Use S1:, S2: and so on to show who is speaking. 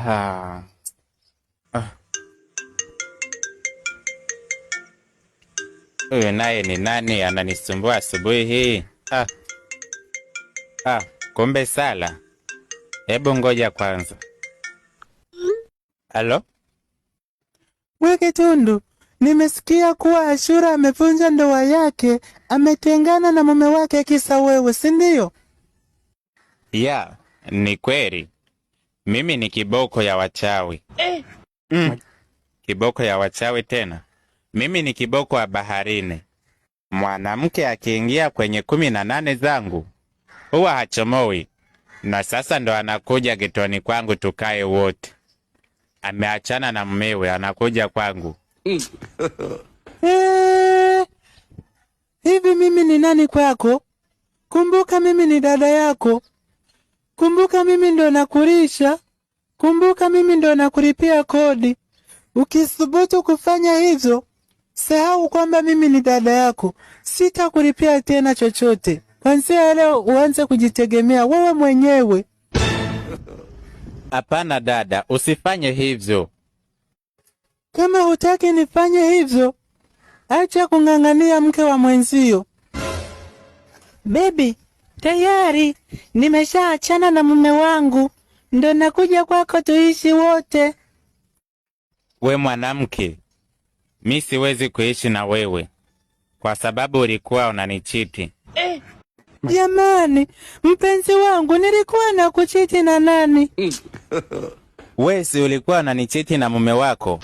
S1: Ah. Huyu naye ni nani ananisumbua asubuhi hii? Ah. Ah, kumbe Sala. Hebu ngoja kwanza. Halo?
S2: Weke Tundu, nimesikia kuwa Ashura amevunja ndoa yake, ametengana na mume wake kisa wewe, si ndio?
S1: Ya, ni kweli. Mimi ni kiboko ya wachawi. Mm. Kiboko ya wachawi tena. Mimi ni kiboko wa baharini. Mwanamke akiingia kwenye 18 zangu huwa hachomoi, na sasa ndo anakuja getoni kwangu tukae wote. Ameachana na mmewe, anakuja kwangu.
S2: Eh, hivi mimi ni nani kwako? Kumbuka mimi ni dada yako. Kumbuka mimi ndo nakulisha. Kumbuka mimi ndo nakulipia kodi. Ukithubutu kufanya hivyo, sahau kwamba mimi ni dada yako. Sitakulipia tena chochote. Kwanzia leo uanze kujitegemea wewe mwenyewe.
S1: Hapana dada, usifanye hivyo.
S2: Kama hutaki nifanye hivyo, acha kung'ang'ania mke wa mwenzio. Bebi, tayari nimeshaachana na mume wangu, ndo nakuja kwako tuishi wote.
S1: We mwanamke, mi siwezi kuishi na wewe kwa sababu ulikuwa unanichiti.
S2: Jamani, mpenzi wangu, nilikuwa na kuchiti na nani?
S1: We si ulikuwa unanichiti na mume wako?